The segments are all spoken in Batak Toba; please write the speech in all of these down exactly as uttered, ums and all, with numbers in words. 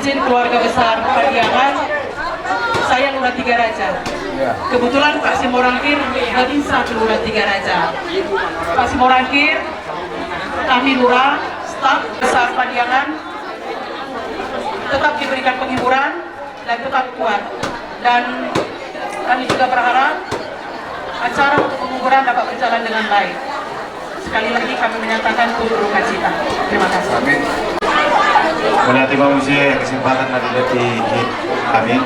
Keluarga besar Pariaman, saya Lurah Tigaraja. Kebetulan Pak Simorangkir, Babinsa Lurah Tigaraja. Pak Simorangkir, kami lurah, staf besar Pariaman, tetap diberikan penghiburan dan tetap kuat. Dan kami juga berharap acara untuk penguburan dapat berjalan dengan baik. Sekali lagi kami menyatakan turut berduka cita. Terima kasih. Amin. Mauliate ma muse kesempatan na dibere hami.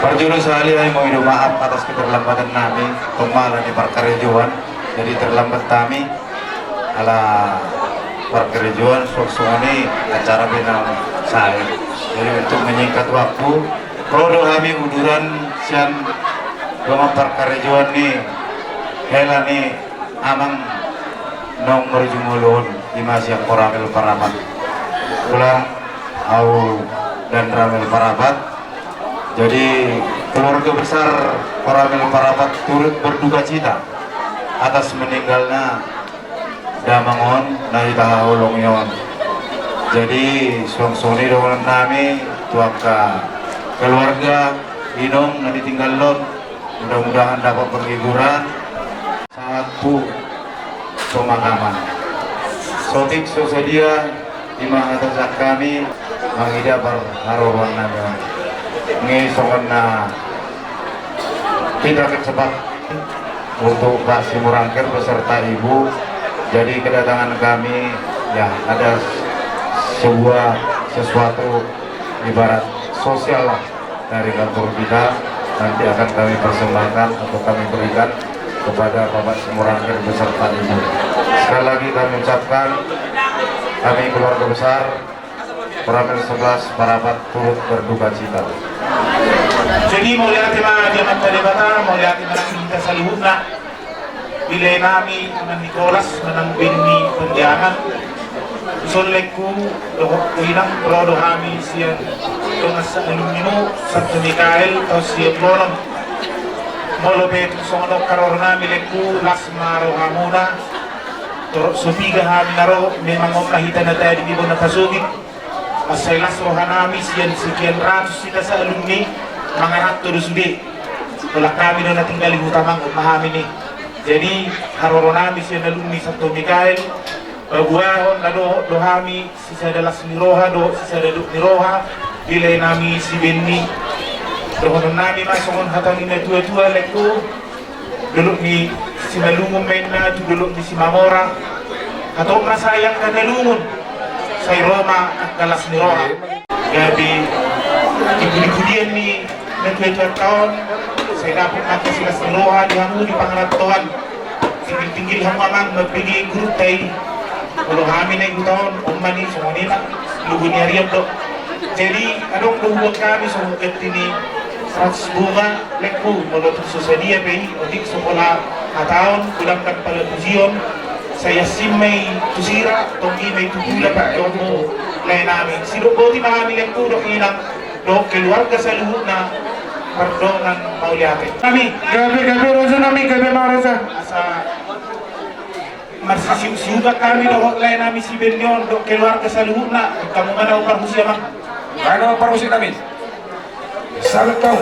Parjolo sahali hami mangido maaf atas keterlambatan nami, tong ma ala ni parkarejoan, jadi terlambat hami. Ala parkarejoan, suang songon i acara pe na sae. Jadi untuk menyingkat waktu, ro do hami uduran sian dongan parkarejoan ni hela ni amang naung marujung oloan, i ma sian Koramil Parapat. Ulang au dan Ramil Parapat. Jadi keluarga besar Koramil Parapat turut berduka cita atas meninggalnya damang on na hita haholongi on. Jadi suang songon i dohonon nami tu angka keluarga inong na ditinggal on, mudah-mudahan dapat berhiburan sahat tu pemakaman. Sotik so sadia, i ma hata sian hami mangida parharoroan nami on. Nge songon na kita kecepat untuk Pak Simorangkir beserta Ibu. Jadi kedatangan kami, ya, ada sebuah sesuatu ibarat sosial lah dari kantor kita, nanti akan kami persembahkan atau kami berikan kepada Bapak Simorangkir beserta Ibu. Sekali lagi kami ucapkan, kami keluarga besar Koramil sebelas Parapat turut berduka cita. Jadi mauliate ma di Amanta Debata, mauliate ma di hita saluhutna. Dilean nami Amang Nikolas manang Benny Pandiangan. Songon i lengku dohot inang, ro do hami sian dongan sa-, alumnimu Santo Mikael, taon sia bolon. Molo pe tung songon on haroro nami lengku, las ma rohamuna. Torop so piga hami na ro, memang on ma hita na tading di bona pasogit. Mansai las roha nami sian sekian ratus hita sa alumni, mangaranto do sude. Holan hami do na tinggal di huta Manggon ma hami ni. Jadi haroro nami sian alumni Santo Mikael, paboahon na dohot do hami sisada las ni roha dohot sisada dok ni roha, dilean nami si Benny. Dohonon nami ma songon hata ni na tua-tua lengku. Dolok ni Simalungun ma inna tu dolok ni Simamora. Hatop ma sai angka na lungun, sai ro ma angka las ni roha. Gabe di pudi-pudian ni na tua-tua taon, sai dapot ma angka silas ni roha di hamu di pangarantoan. Tinggil-tinggil hamu amang mambege gurunta i. Molo hami na i huta on, on ma ni songon i ma, lugu ni arian do. Jadi adong do hubuat hami songon ganti ni seratus bunga lengku, molo tung so sadia pe i, otik so pola hataon, godang dan pala pujion, sai asing ma i tu sira, tonggi ma i tu gula, Pak Jomo, lae nami. Sidok boti ma hami lengku dohot inang, dohot keluarga saluhutna, mardongan mauliate. Nami, gabe, gabe, roja nami, gabe ma roja. Asa marsisiuk-siukan hami dohot lae nami si Benny on dohot keluarga saluhutna, hamu ma na parhusip amang. Anu parhusip nami. Salut kau.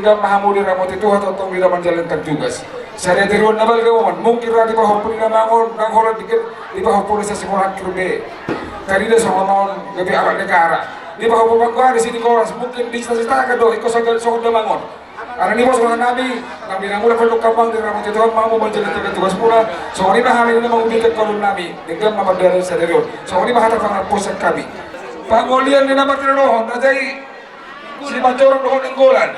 Denggan ma hamu diramoti Tuhan, tongtong do manjalankan tugas. Sadari on na balga on, mungkin ra dipahompu ni na mangan, ndang holan dipahompu ni sasimoran kirbe. Tadi do songon on gabe alat negara. Dipahompu panggoari si Nikolas, mungkin di cita-cita do ingkon songon na mangan. Alani i, boru nami, nang di na mula pandok hambang diramoti Tuhan ma hamu manjalankan tugas muna. Songon i ma hami na mangudutkan kolom nami, denggan ma pardalanan sadari on. Songon i ma hata pangapulon hami. Pangolian ni na martinodohon, raja i. Simanjorang dohot Nainggolan.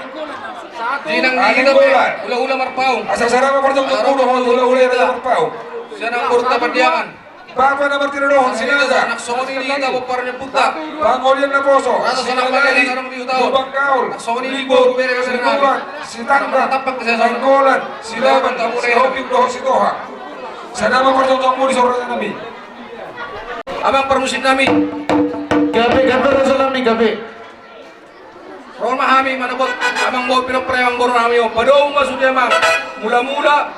Jinang ni hita pe hulahula Marpaung. Asa sada ma parjongjongan dohot hulahula Raja Marpaung. Sian amang boru Pardiangan. Bapa na martinodohon, Sinaga. Nang songon i hita pomparan ni ompunta. Pangolian naposo. Rasa Sinaga i. Lubang Gaol. Nang songon i boru bere Sinaga. Sitanggang. Nainggolan. Silaban. Sihombing dohot Sitohang. Sada ma parjongjongan muna, raja nami. Amang parmusik nami. Gabe, gabe, raja nami, gabe. Ro ma hami manopot amang boru, pinompar ni amang boru nami on. Padomu ma sude amang. Mula-mula,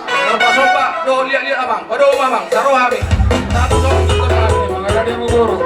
marpasomba dohot liat-liat amang. Padomu ma amang, asa ro hami. Satu, satu, satu, satu. Mangalade ma boru.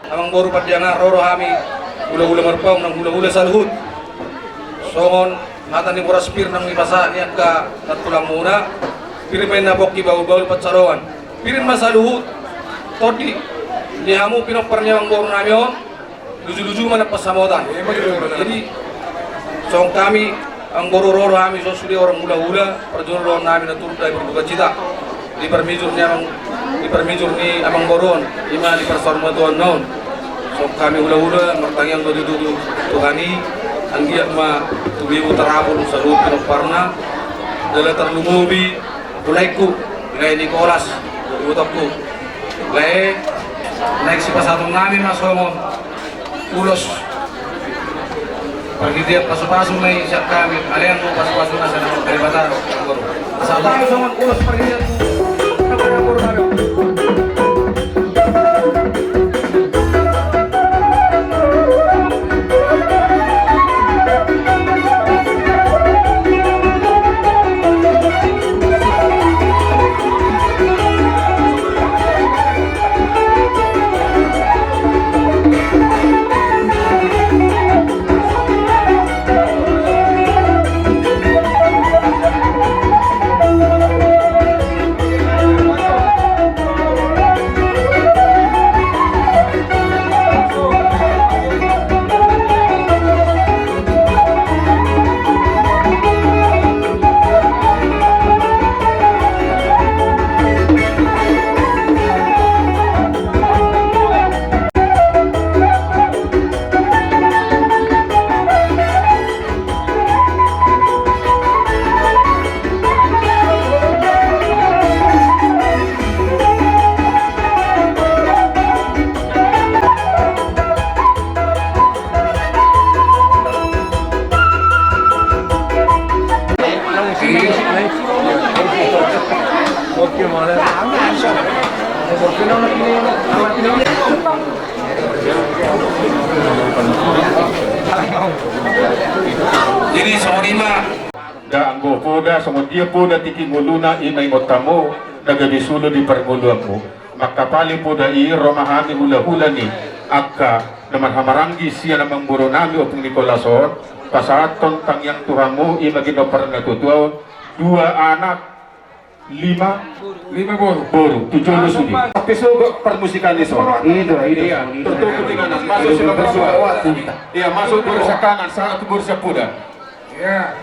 Amang boru Pardiangan, ro do hami hulahula Marpaung nang hulahula saluhut. Songon hata ni boras pir naung dipasahat ni angka nantulangmuna, pir ma inna pongki bahul-bahul pansalongan. Pir ma saluhut tondi ni hamu pinompar ni amang boru nami on, luju-luju ma nang pansamotan. Jadi songon hami, amang boru, ro do hami songon sude horong hulahula, parjolo dohonon nami na turut hami berdukacita di parmijur ni amang, di parmijur ni amang boru on, i ma di parsaurmatuaonna on. Songon hami hulahula martangiang do tutu tu Tuhan i, anggiat ma tubu tarapul saluhut pinomparna, jala tarlumobi laengku, lae Nikolas, ibotongku. Lae, naeng sipasahaton nami ma songon ulos parhitean pasu-pasu ma i sian hami, alai anggo pasu-pasuna sian Amanta Debata do. Asa tahu songon ulos parhitean. Jadi songon i ma. Nda anggo poda, songon dia poda tingki ngoluna, i ma ingot hamu na gabe sulu di parngoluanmu. Mangkapali poda i, ro ma hami hulahula ni angka na marhahamaranggi sian amangboru nami Ompung Nikolas on, pasahathon tangiang tu hamu, i ma ginompar na tuatua on, dua anak Lima. Lima boru. Boru, tu jolo sude. Tapi sogot parmusikan i so. Itu, itu. Iya, tutu, tutu, kanan. Masuk, sudah masuk. Iya, masuk boru sian kanan, sahat tu boru sian poda. Iya.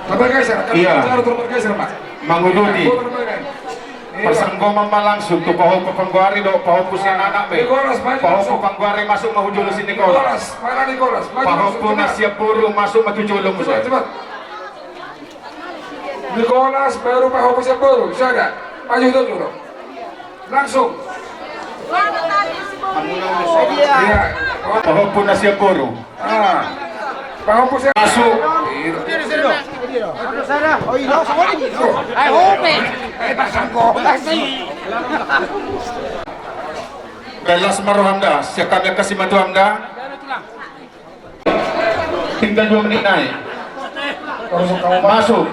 Bergeser, kan. Iya. Bergeser, Pak. Menguduti. Iya. Parsanggoman ma langsung tu pahompu panggoari dohot pahompu sian anak be. Nikolas, maju langsung. Pahompu panggoari masuk ma tu jolo si Nikolas. Nikolas, mana Nikolas? Maju langsung, cepat. Pahompu na sian boru masuk ma tu jolo. Cepat, cepat. Nikolas, baru pahompu sian boru. Sada. Maju tu jolo. Langsung. Iya. Pahompu na sian boru. Ah. Pahompu sian. Masuk. Iya. Ayo, Hope. Eh, pasang gol. Baen las ma roham da, sian hami angka simatuam da. Tinggal dua menit nai. Masuk.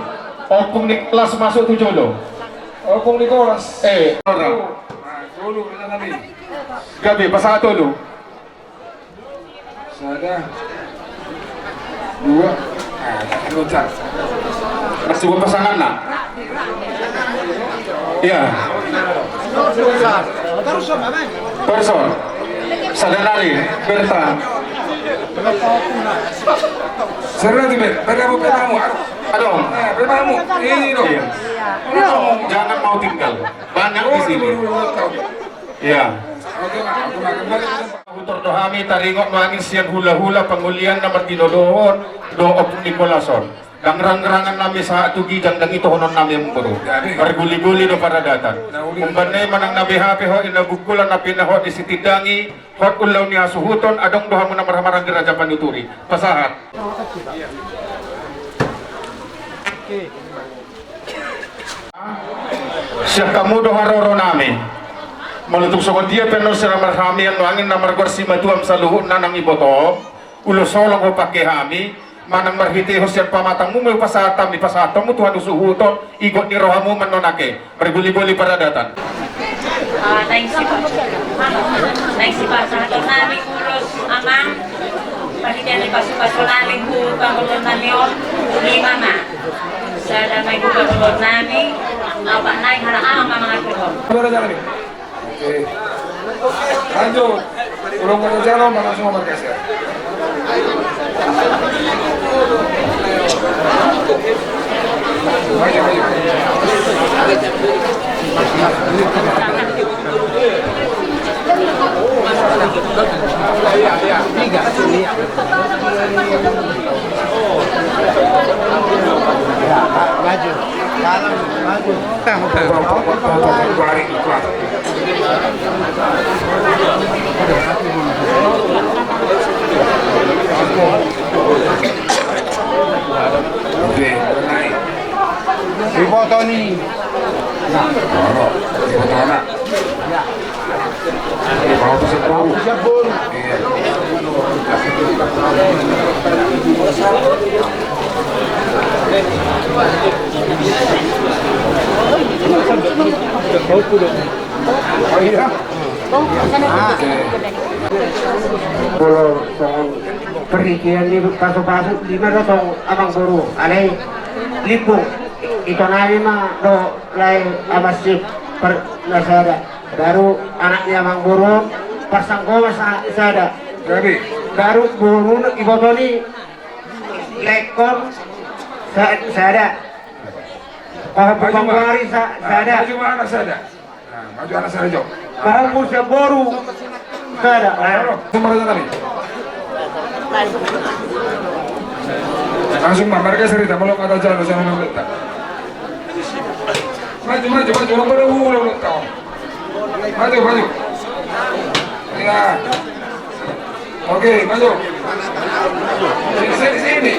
Ompung Nikolas masuk tu jolo. Ompung Nikolas. Eh, orang. Nah, dulu, kita nanti. Gabe, pasahat dulu. Sada. Dua. Nah, loncat. Masuk pasangan, nah. Iya. Person. Sada nari, Berta. Sada nari, Ber-, Berta, mau, Berta, mau. Aduh. Eh, Berta, mau. Ini dong. Iya. Jangan mau tinggal. Banyak di sini. Iya. Oke, Pak. Oke, Pak. Kembali. Hutor do hami taringot nuaeng sian hula-hula pangolian na martinodohon do Ompung Nikolas on. Ndang rang-rangan nami sahat tu ginjang, ndang itohonon nami, amangboru. Marguli-guli do paradatan. Umbahen i manang na beha pe hot i na bungkulan, na pinahot i sitindangi, hot ulaon ni hasuhuton, adong do hamu na marhamaranggi raja panuturi. Pasahat. Sian hamu do haroro nami. Molo tung songon dia pe annon sian na marhami annon, nuaeng na margoar simatuam saluhutna nang ibotom, ulos holong hupangke hami, manang marhitehon sian pamatangmu ma hupasahat hami, pasahat hamu tu hasuhuton, igot ni rohamu ma annon ate. Marguli-guli paradatan. Ah, naeng si-, naeng sipasahaton nami ulos, amang, parhitean ni pasu-pasu nami tu pangoluan nami on, lima ma. Sada ma i tu pangoluan nami, opat nai halak amang ma mangaturhon. Oke. Lanjut. Ulang kata jalo, mana semua markas ya? Maju, maju. Maju. Maju. Iboto ni. Nah, iboto na. Iboto sian boru. Iya. Molo songon parhitean ni pasu-pasu, lima do tong, amangboru, alai limbung. Ito nai ma do lae, aman si per na sada. Baru anak ni amangboru, parsanggoman sa-, sada. Baru boru, iboto ni, lekon sa-, sada. Pahompu panggoari sa-, sada. Maju ma anak sada. Nah, maju anak sada, jo. Pahompu sian boru sada. Ayo, semua raja kami. Langsung ma, marga cerita, molo kata jalo, jangan lupa. Maju, maju, maju, orang pada ulang, ulang tahun. Maju, maju. Ya. Oke, maju. Sini, sini, sini.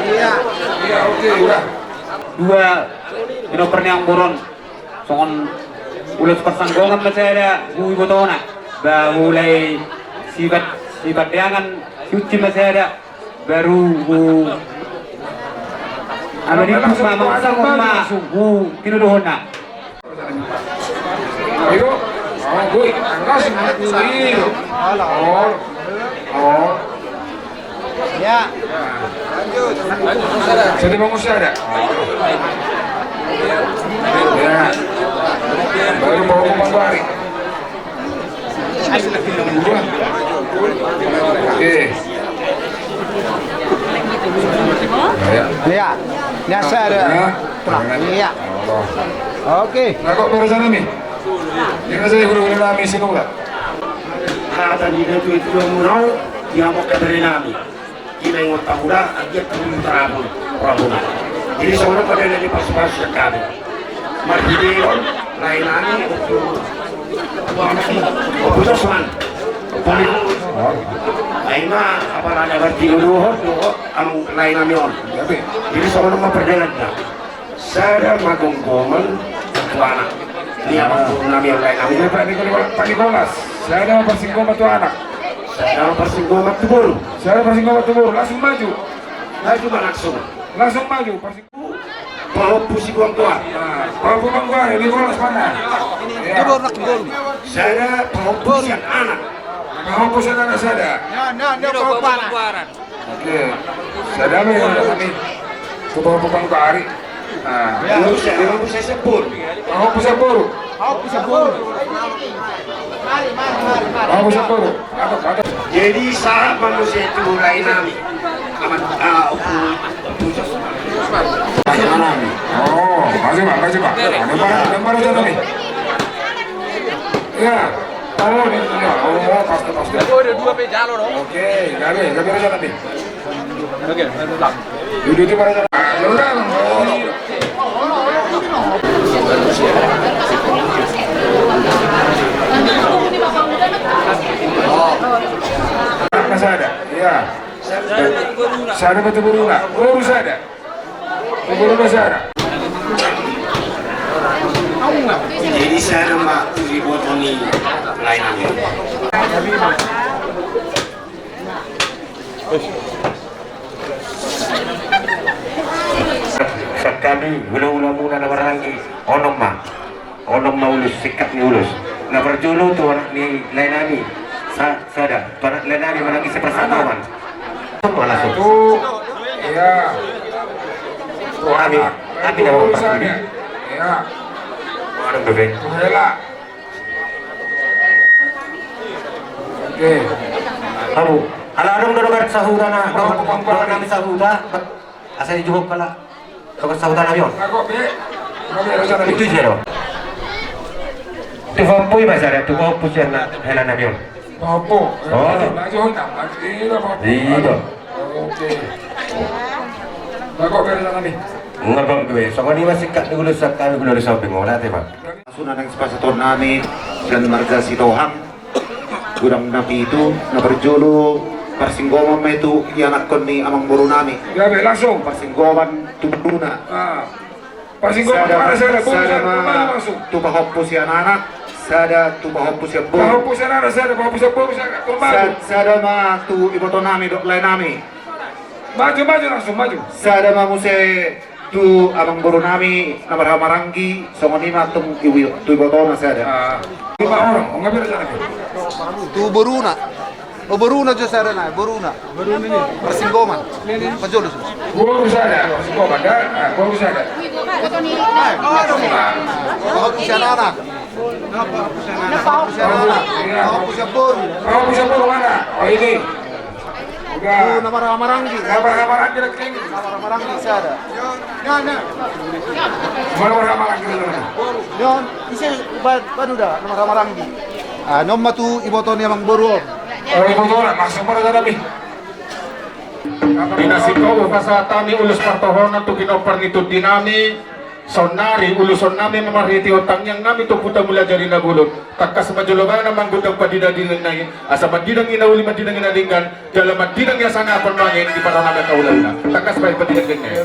Iya. Iya, oke, udah. Dua, ino pernah boru on. Songon ulos parsanggoman ma sada, hu ibotona. Ba mulai sipat, sipat deangan, siuci ma sada. Baru hu, anu, di langsung ma, langsung ma, langsung hu tinodohonna. Ayo, oh, boy, langsung, ayo. Oh, oh. Ya. Satu bangun sada. Ya. Baru mau kembali. Oke. Ya. Ya. Biasa ada. Ya. Iya. Oke. Nah, kok baru sana nih? Ini saya guru-guru nami sini, Pak. Hata ni datu itu yang murau, yang mau ke nami. Di na ingot tahu da, agia tu tarabun, rabun. Jadi seorang pada na di pas-pas sekali. Marhidehon, lae nami, Ompu Josman. Aina, apalagi berarti dohot, dohot, anu lae nami on. Jadi seorang ma perjalanan. Sada ma gomgoman tu anak. Ni amang boru nami on lae nami. Iya, Pak Nikolas. Pak Nikolas. Sada ma parsinggoman tu anak. Sada ma parsinggoman tu boru. Sada parsinggoman tu boru. Langsung maju. Maju ma langsung. Langsung maju. Parsing- Pahompu si Buang Tua. Nah, pahompu Buang Tua, Nikolas mana? Iya. Sada pahompu sian anak. Pahompu sian anak sada. Nah, nah, nah, pahompu anak. Oke. Sada ma yang kami. Tukang-tukang kari. Nah, dia bisa, dia bisa sebut. Mau bisa buru. Mau bisa buru. Mau bisa buru. Atau, atau. Jadi sahat manusia itu mulai nami. Amat, ah, oku, oku, lae nami. Oh, masih, Pak, masih, Pak. Yang mana, yang mana jalan nih? Ya. Oh, ini, ini. Oh, pasti, pasti. Ada dua pe jalo dong. Oke, gabe, gabe rencana nih. Oke, mantap. Duduk di mana? Masih ada? Iya. Sada ma tu boruna. Boru sada. Jadi sada ma tu iboto ni lae nami. Sian hami hula-hula muna na marhaha, onom ma. Onom ma ulos, singkat ni ulos. Na parjolo tu anak ni lae nami. Sa-, sada. Tu anak lae nami marhaha siparsinggoman. Mana so? Iya. Hami, hami na boru sada. Iya. Mana bebe? Hela. Oke. Hamu. Ala adong do na marsahuta na, do na marsahuta. Asa dijawab kala. Tukang sahuta nami on. Itu ise do? Tu pahompu i ma sada, tu pahompu sian hela nami on. Pahompu. Oh. Iya. Oke. Songon i ma singkat ni ulos sian hami, hula-hula samping on, ate ma. Suna nang sipasahaton nami, dan marga Sitohang. Godang na pitu, na parjolo, parsinggoman ma i tu ianakhon ni amangboru nami. Gabe, langsung. Parsinggoman tu boruna. Ah. Parsinggoman tu anak, sada, boru, sada ma tu pahompu sian anak, sada tu pahompu sian boru. Pahompu sian anak, sada, pahompu sian boru, sada, turun maju. Sa-, sada ma tu iboto nami dohot lae nami. Maju, maju, langsung maju. Sada ma muse tu amangboru nami na marhaha maranggi, songon i ma tu iwi-, tu ibotona sada. Ah. Lima orang, oh, nggak beda sana. Tu boruna. Oh, boruna jo sada na, boruna. Parsinggoman. Pajolo. Boru sada, parsinggoman da. Ah, boru sada. Pahompu sian anak. Pahompu sian anak. Pahompu sian boru. Pahompu sian boru mana? Oh, ini. Udah. Tu na marhaha maranggi. Na marhaha maranggi, na marhaha maranggi sada. Na, na. Na marhaha maranggi sada. Ise ba-, baduda na marhaha maranggi. Ah, on ma tu iboto ni amangboru on. Oh, iboto na, masuk pada dalam nih. Di na singkop pasahat hami ulos partohonan tu pinompar ni tondi nami. Saonnari uloson nami ma marhitehon tangiang nami tu Ompunta Mulajadi Nabolon. Tangkas ma jolo bana manggondang pandidangdidang na i, asa mandidang i na uli, mandidang i na denggan, jala mandidang i hasangapon nuaeng di parroha nami angka hulahula. Tangkas ma i pandidangdidang na i.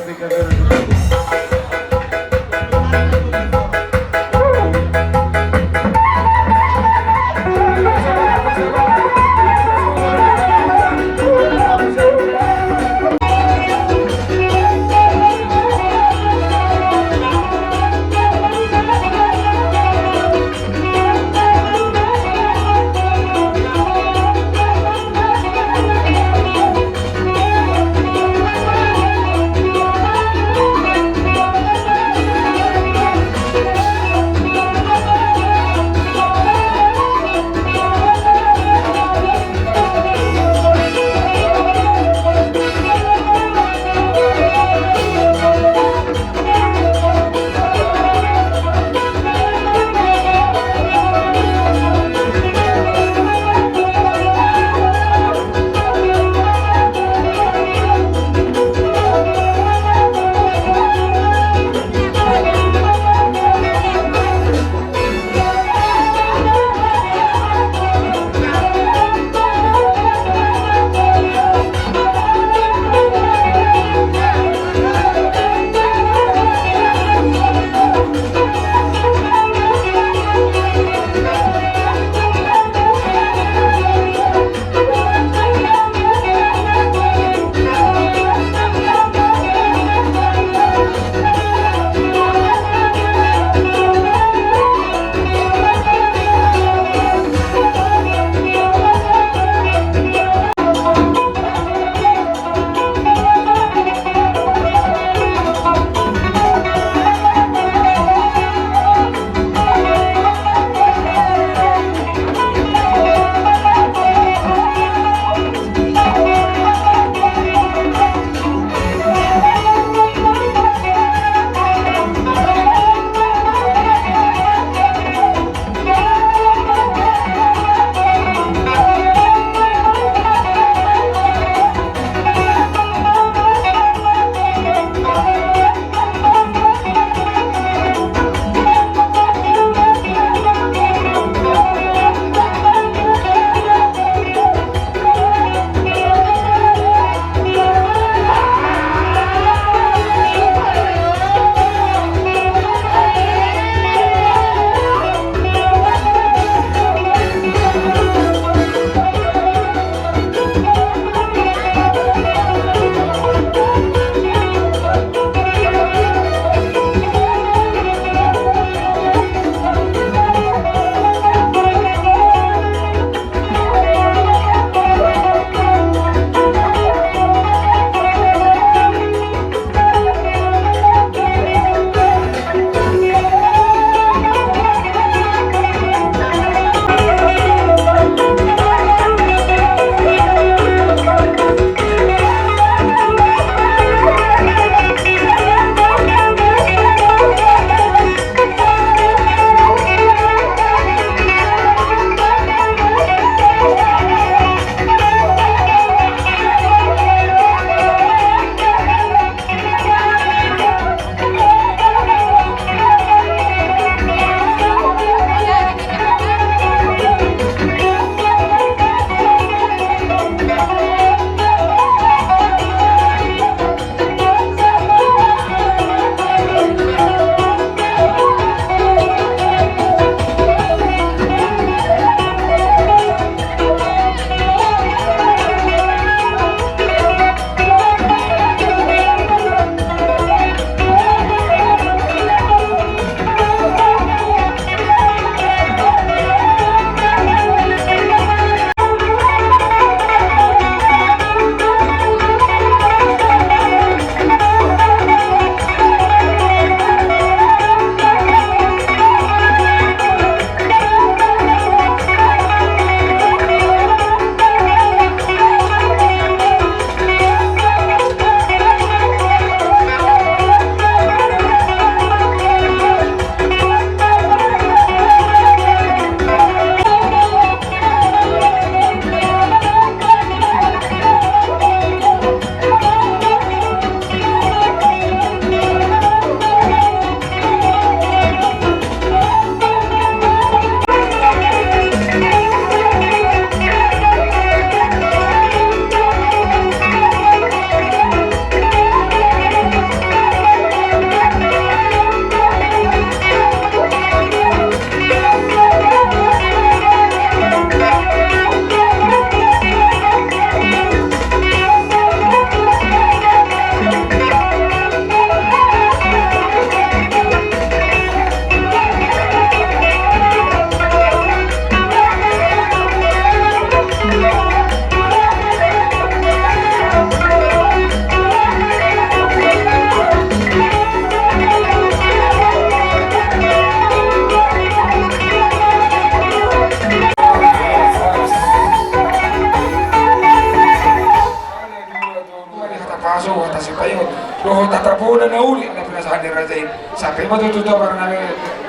Uli na pinasahat ni raja i. Sampe ma tutu tu abaran nami,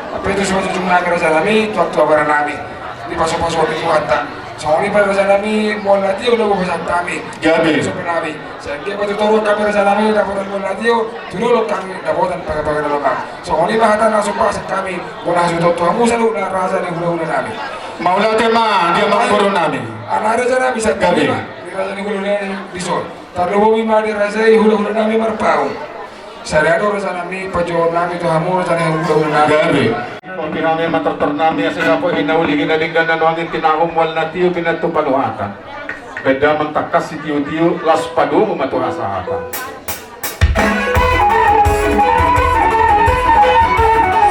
sampe tu simanjujung nami raja nami, tu abaran nami. Dipasupasu ni Tuhanta. Songon i ma raja nami, mual na tio na hupasahat hami. Gabe. Songon nami. Sai dia batu toru kami raja nami dapotan mual na tio, tu dolok hami dapotan paga-paga na lomak. Songon i ma hata na supasahat hami, bona hasuhuton tu hamu saluhutna raja ni hula-hula nami. Mauliate ma di amangboru nami. Ala raja nami, sai gabe. Di raja ni hula-hula nami dison. Tarlumobi ma di raja i hula-hula nami marpaung. Sai adong raja nami, pajohon nami tu hamu raja ni hula-hula nami. Gabe. Pamihami ma tortor nami asa dapot hinauli hina denggan na nuaeng tinahum mual na tio pinatupa dohatan. Baen damang tangkas sitio-tio, laos padomu ma tu hasahatan.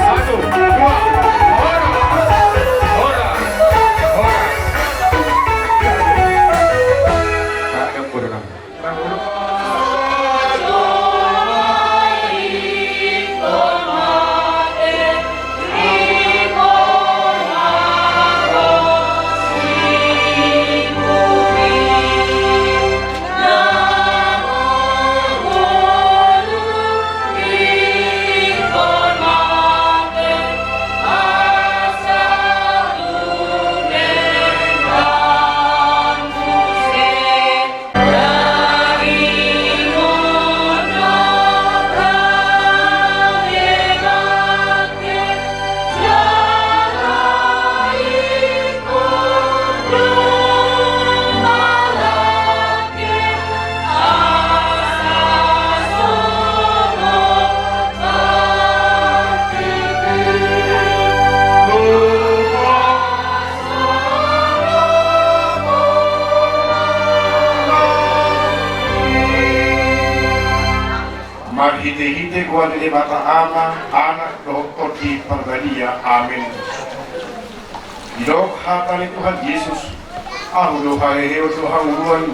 Satu, dua, hora, hora, hora. Nah, yang bodoh nami. Marhite-hite goar ni Debata Ama, Anak, dohot Tondi Parbadia. Amen. Didok hata ni Tuhan Jesus, ahu do haheheon dohot hangoluan,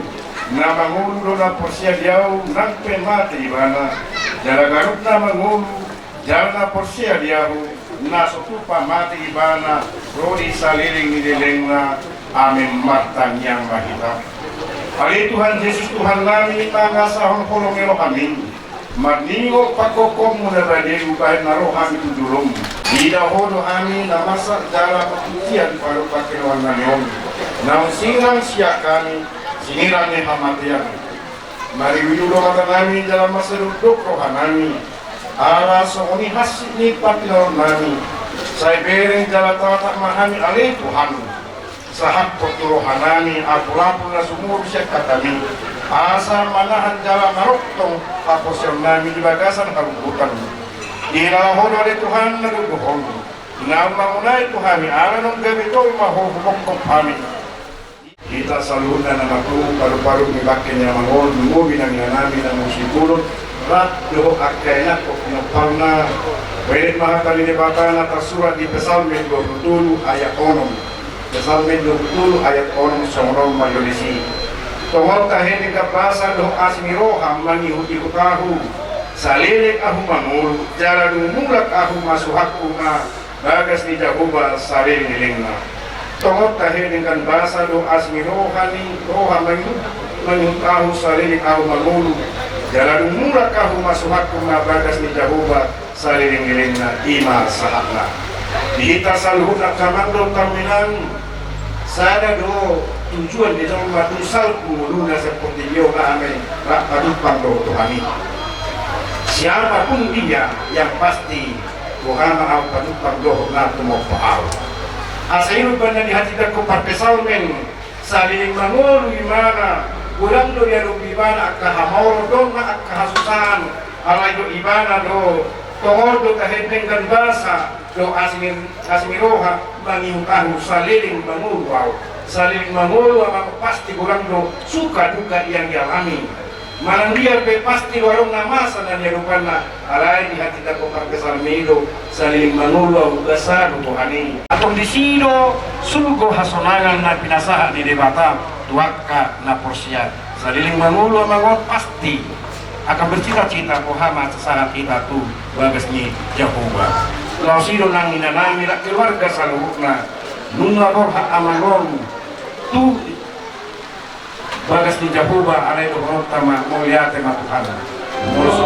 na mangolu dohot na porsea di ahu, nang pe mate ibana, jala ganup na mangolu jala na porsea di ahu, na so tupa mate ibana, ro di saleleng ni lelengna. Amen. Martangiang ma hita. Ale Tuhan Jesus Tuhan nami, mangasahon Ho do rohami, marningot pangkophonMu na bade, umbahen na ro hami tu joloMu. Ida Ho do hami na masa jala martusian parupakeon nami on, naung sinirang sian hami, sinirang ni hamatean. Mariwiwi do mata nami jala marsadokdok roha nami, ala songon i hansit ni partinangion nami. Sai bereng jala tatap ma hami ale Tuhan. Sahaphon tu roha nami apul-apul na sumurung sian hataMi, asa manahan jala marongtong haporseaon nami di bagasan harumputMu. Diilala Ho do ale Tuhan na dohonon, naung mangonai tu hami, ala naung gabe tolu ma Ho humophop hami. Hita saluhutna na marpungu, paru-paru ni bangke ni amang on, lumobi nang inanami na muse pudun, rap dohot angka ianakhon pinompar na. Hubereng ma hata ni Debata na tarsurat di Psalmen dua pulu tolu ayat onom. Psalmen dua pulu tolu ayat onom songon on ma didok disi: Tongon tahe denggan basa dohot asi ni roha mangihut-ihut ahu, saleleng ahu mangolu, jala dung mulak ahu masuhakhon ma bagas ni Jahowa saleleng-lelengna. Tongon tahe denggan basa dohot asi ni roha ni roha mangihut, mangihut ahu saleleng ahu mangolu, jala dung mulak ahu masuhakhon ma bagas ni Jahowa saleleng-lelengna. I ma sahatna. Di hita saluhutna angka amang dohot inang, sada do tujuan ni jolma dung salpu ngoluna sian portibi on, amen, rap pajumpang dohot Tuhan i. Siapa pun dia, yang pasti boha ma ahu pajumpang dohot na tumompa ahu. Asa i do umbahen na dihatindangkon parpsalmen, saleleng mangolu ibana, godang do diadopi ibana angka hamaolon dohot angka hasusahan, alai didok ibana do, tongon do tahe denggan basa dohot asi ni, asi ni roha mangihut ahu saleleng mangolu ahu. Saleleng mangolu amang pasti godang do suka duka yang dialami. Manang dia pe pasti do adong na masa na niadopanna, alai dihatindangkon parpsalmen i do, saleleng mangolu ahu, basa do boha ni. Antong disi do surgo hasonangan na pinasahat ni Debata tu angka na porsea. Saleleng mangolu amang on pasti akan bercita-cita boha ma sasahat hita tu bagas ni Jahowa. Laos i do nang inanami, keluarga saluhutna, nunga borhat amang on tu bagas ni Jahowa, alai dohononta ma, mauliate ma Tuhan. Molo so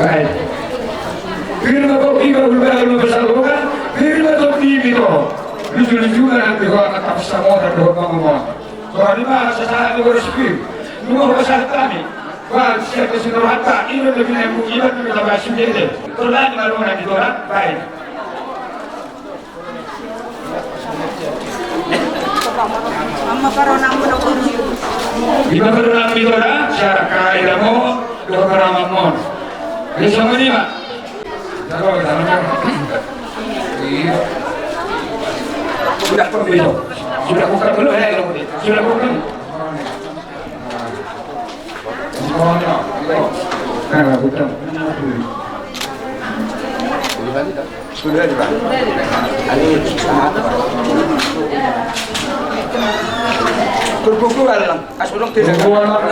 Baik. Pir ma pongki, bahulbahul ma pansalongan, pir ma tondimi dohot lujuluju, nang di ho angka pansamotan dohot pangomoan. Tuhan i ma sasahat ni boru si Pir. Nunga hupasahat hami, ba sian hasian ni rohanta, i do na binahenmu, i do na tabahen sude. Tolani ma roha ni Tuhan. Baik. Ima parumaenmuna, sian angka idaonmuna dohot parumaenmuna. Jadi songon i ma. Iya. Sudah pun bisa. Sudah buka dulu ya. Sudah buka. Turpukku alang, asa unang tidak. Turpukku alang.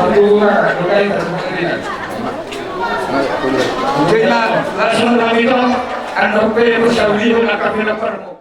Turpukku alang. Jadi, langsung kami dong, anda pe bersawihon angka pinaparmu.